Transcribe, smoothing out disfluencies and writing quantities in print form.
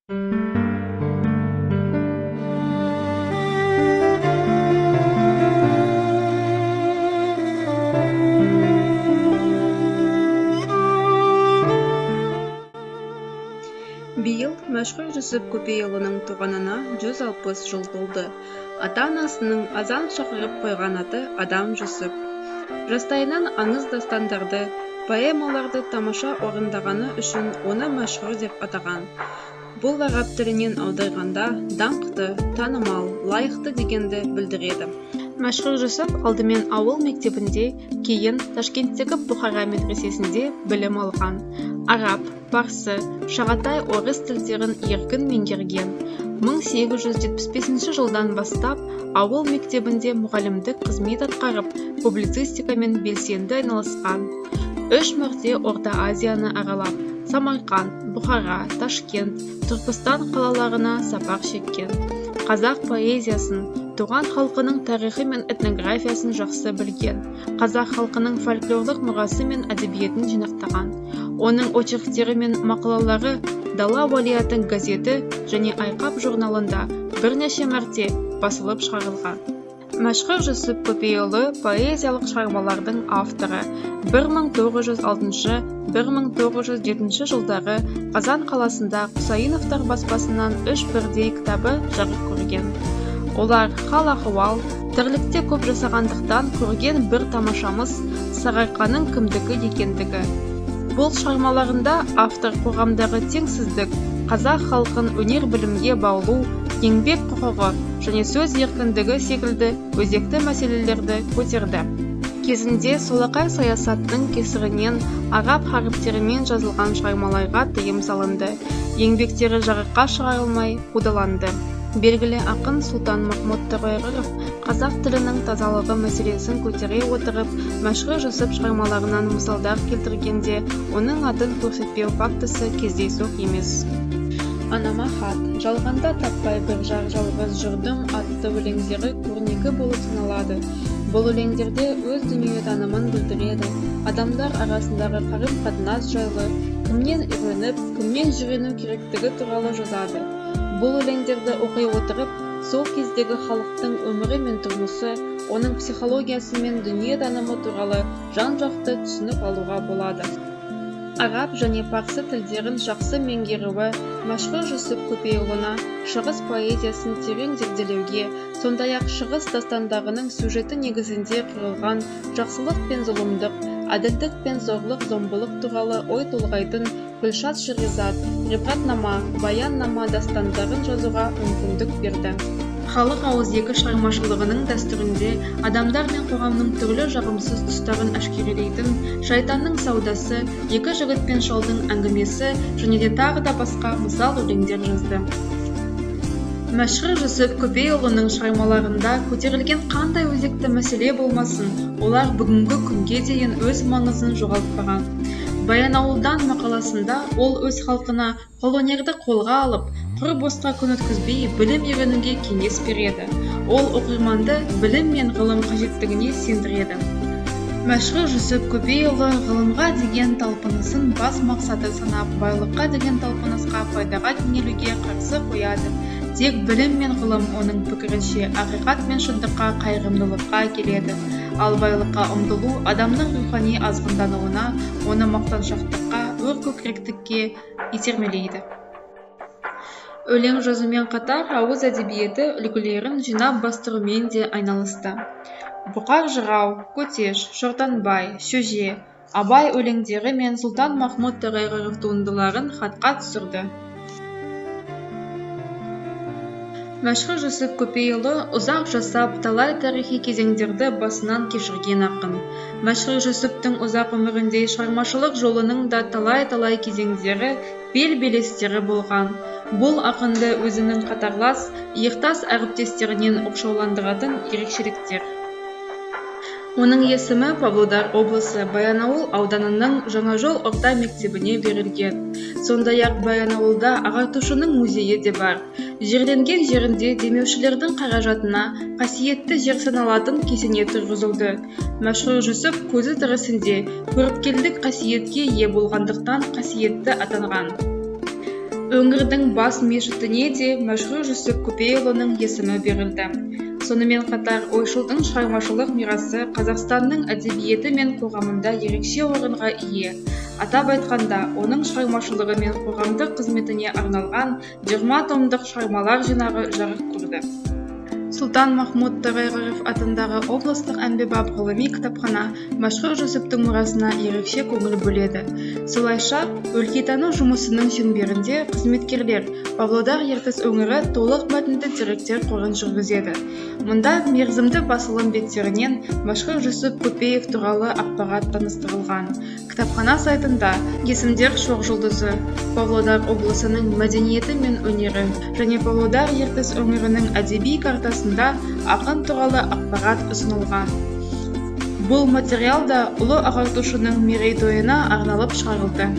Биыл Мәшһүр Жүсіп Көпейұлының туғанына 160 жыл толды. Ата-анасының азан шақырып қойған аты Адам Жүсіп. Жастайынан аңыз-дастандарды, поэмаларды тамаша орындағаны үшін оны Мәшһүр деп атаған. Бұл араб тілінен аударғанда даңқты, танымал, лайықты дегенді білдіреді. Мәшһүр Жүсіп алдымен ауыл мектебінде, кейін Ташкенттегі Бұхара медресесінде білім алған. Араб, парсы, шағатай орыс тілдерін еркін меңгерген. 1875 жылдан бастап ауыл мектебінде мұғалімдік қызмет атқарып, публицистикамен белсенді айналысқан. 3 мәрте Орта Азияны аралап, Самарқан, Бұхара, Ташкент, Түркістан қалаларына сапар шеккен. Қазақ поэзиясын, туған халқының тарихы мен этнографиясын жақсы білген, қазақ халқының фольклорлық мұрасы мен әдебиетін жинақтаған. Оның очерктері мен мақалалары «Дала уәлияты» газеті және «Айқап» журналында бірнеше мәрте басылып шығарылған. Мәшһүр Жүсіп Көпейұлы поэзиялық шығармалардың авторы. 1906-1907 жылдары Қазан қаласында Құсайыновтар баспасынан 3 бірдей кітабы жарық көрген. Олар: «Хал-ахуал», «Тірлікте көп жасағандықтан көрген бір тамашамыз», «Сарыарқаның кімдікі екендігі». Бұл шығармаларында автор қоғамдағы теңсіздік, қазақ халқын өнер-білімге баулу, еңбек құқығы және сөз еркіндігі секілді өзекті мәселелерді көтерді. Кезінде солақай саясаттың кесірінен араб харіптерімен жазылған шығармаларға тыйым салынды, еңбектері жарыққа шығарылмай қудаланды. Белгілі ақын Сұлтанмахмұт Торайғыров қазақ тілінің тазалығы мәселесін көтере отырып, Мәшһүр Жүсіп шығармаларынан мысалдар келтіргенде оның атын көрсетпеу фактісі кездейсоқ емес. «Анама хат», «Жалғанда таппай бір жар жалғыз жүрдім» атты өлеңдері көрнекі болып саналады. Бұл өлеңдерде өз дүниетанымын білдіреді, адамдар арасындағы қарым-қатынас жайлы, кімнен үйреніп, кімнен жирену керектігі туралы жазады. Бұл өлеңдерді оқи отырып, сол кездегі халықтың өмірі мен тұрмысы, оның психологиясы мен дүниетанымы туралы жан-жақты түсінік алуға болады. Араб және парсы тілдерін жақсы меңгеруі Мәшһүр Жүсіп Көпейұлына шығыс поэзиясын терең зерделеуге, сондай-ақ шығыс дастандарының сюжеті негізінде құрылған жақсылық пен зұлымдық, әділдік пен зорлық-зомбылық туралы ой толғайтын «Гүлшат Шеризат», «Ғибратнама», «Баяннама» дастандарын жазуға мүмкіндік берді. Халық ауызекі шығармашылығының дәстүрінде адамдар мен қоғамның түрлі жағымсыз тұстарын әшкерелейтін «Шайтанның саудасы», «Екі жігіт пен шалдың әңгімесі» және де тағы да басқа мысал өлеңдер жазды. Мәшһүр Жүсіп Көпейұлының шығармаларында көтерілген қандай өзекті мәселе болмасын, олар бүгінгі күнге дейін өз маңызын жоғалтпаған. «Баянауылдан» мақаласында ол өз халқына қолөнерді қолға алып, құр босқа күн өткізбей білім үйренуге кеңес береді. Ол оқырманды білім мен ғылым қажеттігіне сендіреді. Мәшһүр Жүсіп Көпейұлы ғылымға деген талпынысын бас мақсаты санап, байлыққа деген талпынысқа, пайдаға кенелуге қарсы қояды. Тек білім мен ғылым оның пікірінше ақиқат пен шындыққа, қайырымдылыққа әкеледі. Ал байлыққа ұмтылу адамның рухани азғындануына, оны мақтаншақтыққа, өркөкіректікке итермелейді. Өлең жазумен қатар ауыз әдебиеті үлгілерін жинап бастырумен де айналысты. Бұқар жырау, Көтеш, Шортанбай, Шөже, Абай өлеңдері мен Сұлтанмахмұт Торайғыров туындыларын хатқа түсірді. Мәшһүр Жүсіп Көпейұлы ұзақ жасап, талай тарихи кезеңдерді басынан кешірген ақын. Мәшһүр Жүсіптің ұзақ өміріндей шығармашылық жолының да талай-талай кезеңдері, бел-белестері болған. Бұл ақынды өзінің қатарлас, иықтас әріптестерінен оқшауландыратын ерекшеліктер. Оның есімі Павлодар облысы Баянауыл ауданының Жаңажол орта мектебіне берілген. Сондай-ақ Баянауылда ағартушының музейі де бар. Жерленген жерінде демеушілердің қаражатына қасиетті жер саналатын кесене тұрғызылды. Мәшһүр Жүсіп көзі тірісінде көріпкелдік қасиетке ие болғандықтан қасиетті атанған. Өңірдің бас мешітіне де Мәшһүр Жүсіп Көпейұлының есімі берілді. Сонымен қатар ойшылдың шығармашылық мирасы Қазақстанның әдебиеті мен қоғамында ерекше орынға ие. Атап айтқанда, оның шығармашылығы мен қоғамдық қызметіне арналған 20 томдық шығармалар жинағы жарық көрді. Сұлтанмахмұт Торайғыров атындағы облыстық әмбебап ғылыми кітапхана Мәшһүр Жүсіптің мұрасына ерекше көңіл бөледі. Солайша, өлкетану жұмысының шеңберінде қызметкерлер Павлодар-Ертіс өңірі толық мәтінді деректер қорын жүргізеді. Мұнда мерзімді басылым беттерінен Мәшһүр Жүсіп Көпеев туралы ақпарат таныстырылған. Кітапхана сайтында «Есімдер шоқжұлдызы», Павлодар облысының мәдениеті мен өнері және Павлодар-Ертіс өңірінің әдеби картасында ақын туралы ақпарат ұсынылған. Бұл материал да ұлы ағартушының мерейтойына арналып шығарылды.